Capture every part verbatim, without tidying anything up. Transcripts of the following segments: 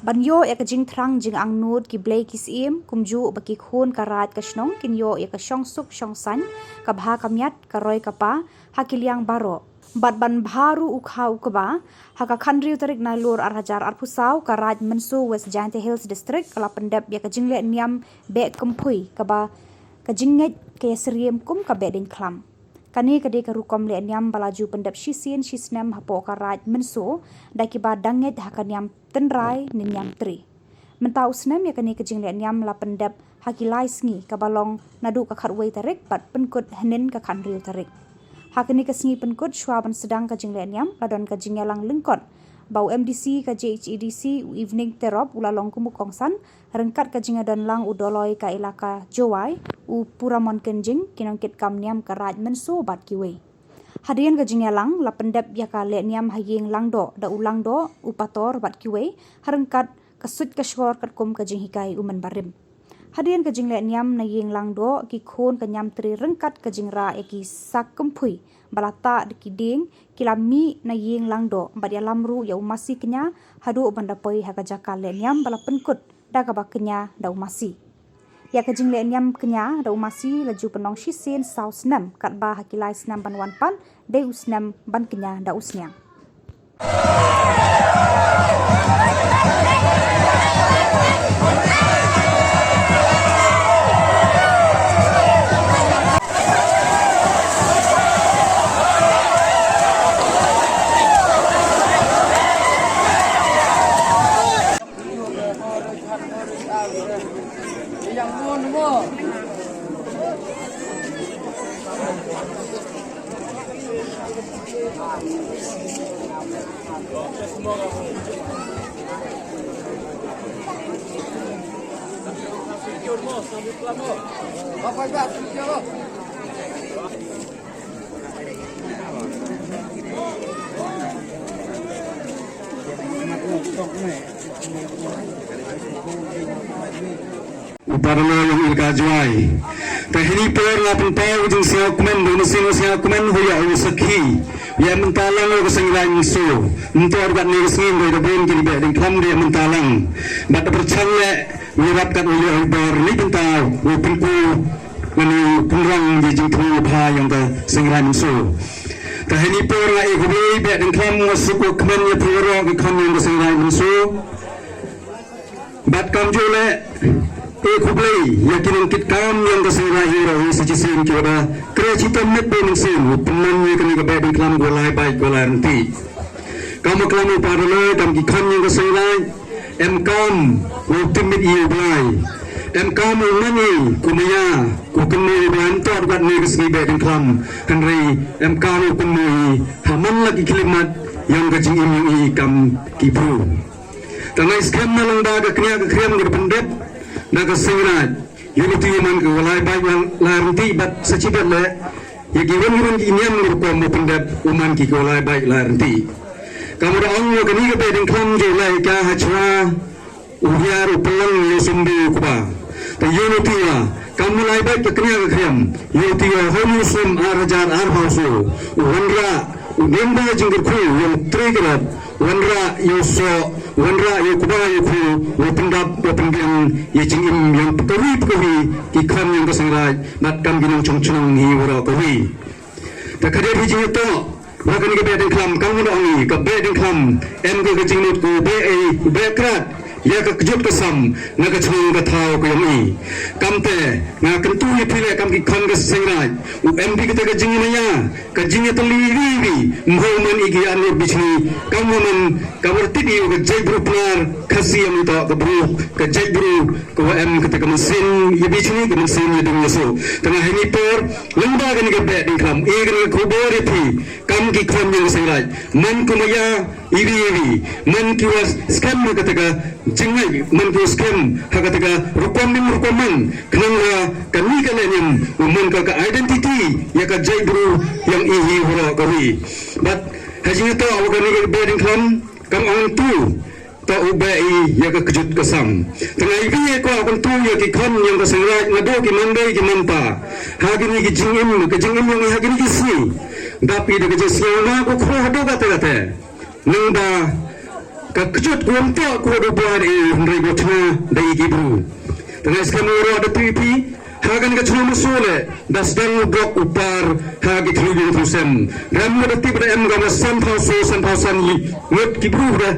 Ban yoh ya ka jingthrang jingangnud ki blei ki syiem, kumjuh ba ki khun ka raij ka shnong kin yoh ya ka shongsuk shongsaiñ, ka bha ka miat, ka roi ka pa, ha ki liang baroh. Bad ban bha ruh u kha u kba, ha ka khathynriew tarik Nailur ar hajar arphew saw, ka Raij Mynso West Jaintia Hills District ka la pyndep ya ka jingleh niam beh kynphui kaba ka jingngeit ka ya syriem kum ka Behdieñkhlam. Kani ka dei ka rukom leh niam ba la ju pyndep shisien shisnem hapoh ka Raij Mynso, da kiba dang ngeit ha ka niam tynrai ne niam tre. Mynta u snem ya kani ka jingleh niam la pyndep ha ki lai sngi, kaba long naduh ka khatwei tarik bad pynkut hynnin ka khathynriew tarik. Ha kani ka sngi pynkut, shwa ban sdang ka jingleh niam, la don ka jingyalang lyngkot ba u M D C ka J H A D C, u Evening Terop, u la long kum u kongsan, ryngkat ka jingdonlang u Doloi ka Elaka Jowai, u Puramon Kynjing, ki nongkitkam niam ka Raij Mynso bad kiwei. Hadien ka jingyalang, la pyndep ya ka leh niam ha ïing Langdoh da u Langdoh, u Pator bad kiwei, ha ryngkat ka suit ka shkor katkum ka jinghikai u mynbarim. Hadien ka jingleh niam na ïing Langdoh, ki khun ka niam tre ryngkat ka jingrah ya ki sak kynphui ba la tah da ki dieng, ki la mih na ïing Langdoh bad ïalam ruh ya u masi kñia haduh ban da poi ha ka jaka leh niam ba la pynkut da kaba kñia da u masi. Ya ka jingleh niam kñia da u masi la ju pynlong shisien saw snem, katba ha ki lai snem ban wan pat dei u snem ban kñia da u sniang. U Padaloi yong Elaka Jowai. Te heini por nga pynpaw u jingsngewkmen, u mynsiem u sngewkmen, u ya u sakhi. Ya mynta lang u ka Seiñraij Mynso. Mynta ruh katni ka sngi, dei da bun ki Behdieñkhlam, ya mynta lang. Bad da pyrchang leh, u rap kat u ya u bor, ni mynta u pynku. Ngani pynrang ya jingthmu bha yong ka Seiñraij Mynso. Te heini por nga e khublei Behdieñkhlam, nga suk u kmen ya phi waroh ki khon yong ka Seiñraij Mynso. Bad kamjooh leh, e khublei ya ki nongkitkam yong ka Seiñraij waroh, sa chisien ki wa da kre chitom met bha mynsiem u pynman ya kani ka Behdieñkhlam, ko lai bait ko lai ryntih. Kam wa klam u Padaloi, kam ki khon yong ka Seiñraij, em kam u tipmit i u Blai. Em kam u man i ko maya, ko kynmoo i u Blai, ym toh katni ka sngi Behdieñkhlam. Hynrei em kam u kynmoo i ha man la ki khyllipmat yong ka jingim yong i kam ki bru. Tang nai skhem na lyngba ka kñia ka khriam ka da pyndep da ka Seiñraij. Yow luti u man ko lai bait lai ryntih, bad sa chibet leh ya ki wan ki wan ki niam rukom u pyndep u man ki ko lai bait lai ryntih. Kam wa da ong wa kani ka Behdieñkhlam jooh lai ka ha chwa u hiar u pynlang ya u symbai u kba. Te yow luti wa kam u lai bait ka kñia ka khriam, yow luti wa ha uni u snem ar hajar arphaw soo u wanrah u niam bha jingkyrkhu yong tre ki rap, wanrah ya u soh, wanrah ya u kba ya u khu, wa pyndap wa pynbiang ya jingim yong phi kawi phi kawi ki khon yong ka Seiñraij, bad kam ki nongchong chnong hi waroh kawi. Te ka dei hi jingyatoh wa kani ka Behdieñkhlam, kam wa da ong i ka Behdieñkhlam, em ka ka jingmut ko beh ei, beh krat ya ka kjut ka sam na ka chnong ka thaw ka yong i. Kamte nga kyntu ya phi leh kam ki khon ka Seiñraij, u em phi kata ka jingmaya, ka jingïatylli iwi iwi, ym hoi man i ki ya nud bichni, kam wa man ka wa da tip i u ka jaitbru Pnar, Khasi, em i toh ka bru ka jaitbru ka wa em kata ka mynsiem ya bichni, ka mynsiem ya dung ya suk. Tang heini por lyngba kani ka Behdieñkhlam e kani ka khubor ya phi kam ki khon yong ka Seiñraij, man ko maya iwi iwi, man ki wa skhem ha kata ka jingngeit, man ki wa skhem ha kata ka rukom niam rukom man, khnang wa kani ka leh niam u man ka ka identity ya ka jaitbru yong i hi waroh kawi. Bad ha jingyatoh wa kani ka Behdieñkhlam, kam ong tu toh u beh ei ya ka kjut ka sam. Tang iwi e ko ong tu ya ki khon yong ka Seiñraij, nadooh ki manbei ki manpa, ha kini ki jingim, ka jingim yong i ha kini ki sngi. Dap i da ka jingsngew ma ko khro hadooh kate kate. Nang da Ka kjut ko ym toh ko du bor i, hynrei ko chna da i ki bru. Tang ai skhem u ro da tu i phi, ha kani ka chna ma su le, da sdang u drok u par, ha ki thlu yung thlu sem. Ram mo da tip da em ka ma san phaw so, san phaw san i, ngut ki bru da.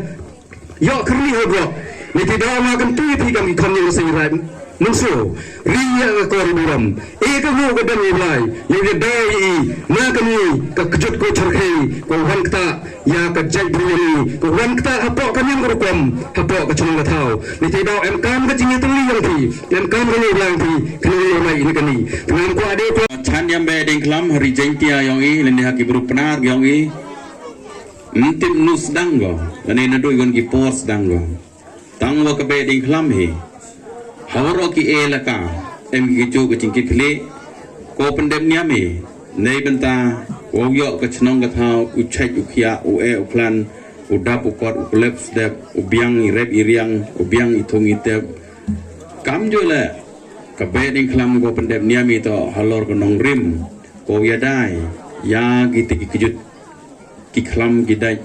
Yoh kyrni ha drok. Ni ti da ma kan tu i phi kam i khon yung sa i rai. Mynso, ri ya ka kor burom. E ka ngo ka dang i blai. Yow ya dai i, na kani, ka kjut ko chyrkhei, ko wan kta, ya ka jait bru ya ni, ko wan kta hapoh ka niam ka rukom, hapoh ka chnong ka thaw. Ni te daw em kam ka jingïatylli yong phi, em kam ka ngi blang phi, ka ngi mai ni kani. Tang ko ade ko. Chan yam Beh Diengkhlam, ha ri Jaiñtia yong i, lane ha ki bru Pnar yong i. Ym tip nu sdang ko, lane na doi kon ki por sdang ko. Tang wa ka Beh Diengkhlam hi. Hawaroh ki elaka, em ki ju ka jingkitkhlieh, ko pyndep niam hi. Neibynta, wow yoh ka chnong ka thaw, u chait u khiah, u eh u khlan, u dap u kot, u klep sdep, u biang i rep i riang, u biang i thung i tep. Kamjooh le, ka Beh Diengkhlam ko pyndep niam hi toh, halor ka nongrim, ko ya dai, ya ki te ki kjut. Ki khlam ki dait,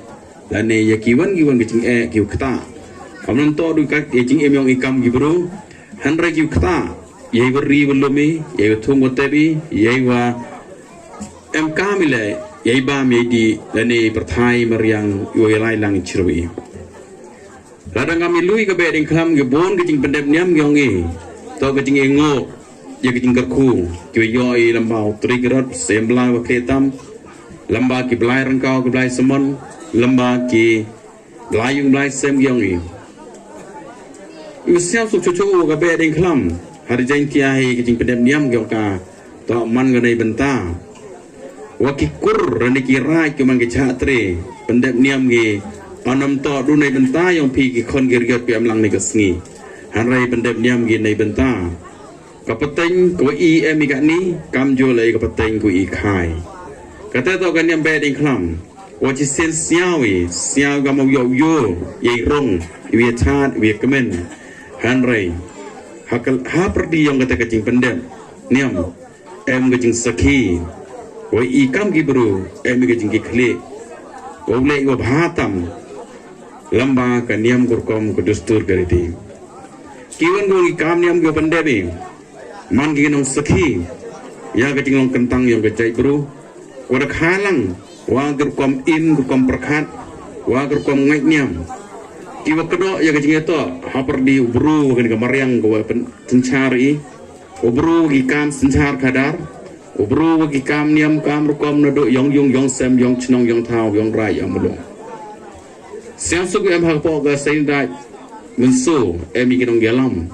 lane ya ki wan ki wan ki jingeh ki u kta. Kam nam toh du ka, ya jingim yong i kam ki bru, hynrei ki u kta, ya i wa ri wa lum i, ya i wa thung wa tep i, ya i wa em kam i le, ya i bam ya i dih, lane pyrthai mariang, i wa ya lai lang i chiru i. Lada ngam i lui ka Beh Diengkhlam ki bun ka jingpyndep niam ki yong i. Toh ka jingeh ngooh, ya ka jingkyrkhu, ki wa yoh i lamba u trik rot, sem blai wa khlieh tam, lamba ki blai ryngkaw, ki blai samon, lamba ki blai yung blai sem ki yong i. I wa siam suk chuchu wa ka Beh Diengkhlam, ha ri Jaiñtia hi ka jingpyndep niam ki yong ka, toh man ka neibynta. Wa ki kur, lane ki raij, ki man ki chah tre, pyndep niam ki, ym nam toh du neibynta yong phi ki khon ki riat ki em lang ne ka sngi. Hynrei pyndep niam ki neibynta. Ka pateng, ka wa i em i kani, kamjooh le ka pateng ka wa i khai. Kata toh ka niam Beh Diengkhlam, wa chi sien sñiaw i, sñiaw ka ma yoh yoh, ya i rong, i wa ya chat, i wa ya kmen. Hynrei, ha ka, ha pyrdi yong kata ka jingpyndep niam. Em ka jingsakhi, wa i kam ki bru, em ka jingkitkhlieh, wa u leh wa bha tam, lamba ka niam ka rukom ka dustur ka riti. Ki wan ko ki kam niam ki wa pyndep i, man ki nongsakhi, ya ka jinglong kyntang yong ka jait bru, wa da kha lang, wa ka rukom im, ka rukom pyrkhat, wa ka rukom ngait niam. Ki wa kdoh ya ka jingïatoh, ha pyrdi u bru, wa kani ka mariang, ka wa pyn-, synchar i. U bru wa ki kam synchar khadar, u bru wa ki kam niam kam rukom naduh yong yung yong sem yong chnong yong thaw yong raij yong mulong. Siam suk em hapoh ka Seiñraij Mynso, em i ki nongyalam.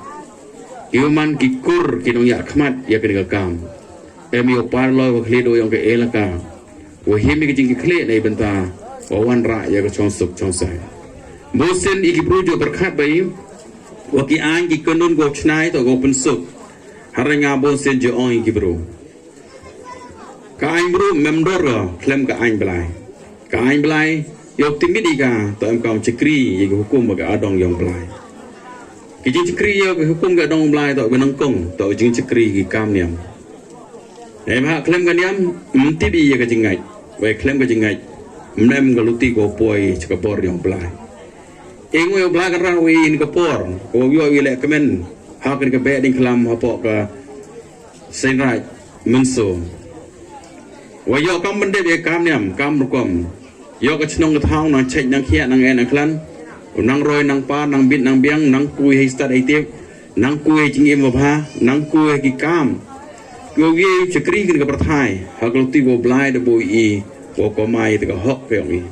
Ki wa man ki kur ki nongyakhmat ya kani ka kam. Em i u paralok wa khlieh duh yong ka elaka. Wa him i ka jingkitkhlieh neibynta, wa wanrah ya ka chongsuk chongsaiñ. Bun sien i ki bru ju pyrkhat bha i, wa ki aiñ ki kynhun ko chna i toh ko pynsuk. Hynrei nga bun sien ju ong i ki bru. Ka aiñ bru ym em dor ko khlem ka aiñ Blai. Ka aiñ Blai, yow tipmit i ka, toh em kam chakri ya ki hukum wa ka adong yong Blai. Ki jingchakri ya ki hukum ka adong Blai toh ka nongkong, toh ka jingchakri ki kam niam. Neibhah khlem ka niam, ym tip i ya ka jingngait. Wei khlem ka jingngait, ym em ka luti ko poi cha ka bor yong Blai. I ngooh ya u Blai Kynrad wa i ni ka por, ko yoh i leh kmen, ha kani ka Beh Diengkhlam hapoh ka Seiñraij Mynso. Wa yoh kam pyndep ya kam niam, kam rukom. Yoh ka chnong ka thaw nang chait nang khiah nang eh nang khlan. U nang roi nang par nang bit nang biang nang kui hei stad hei tip. Nang kui hei jingim wa bha, nang kui hei ki kam. Ki wa ye chakri kani ka pyrthai, ha ka luti wa u Blai da booh i, wa kamai te ka hok ka yong i.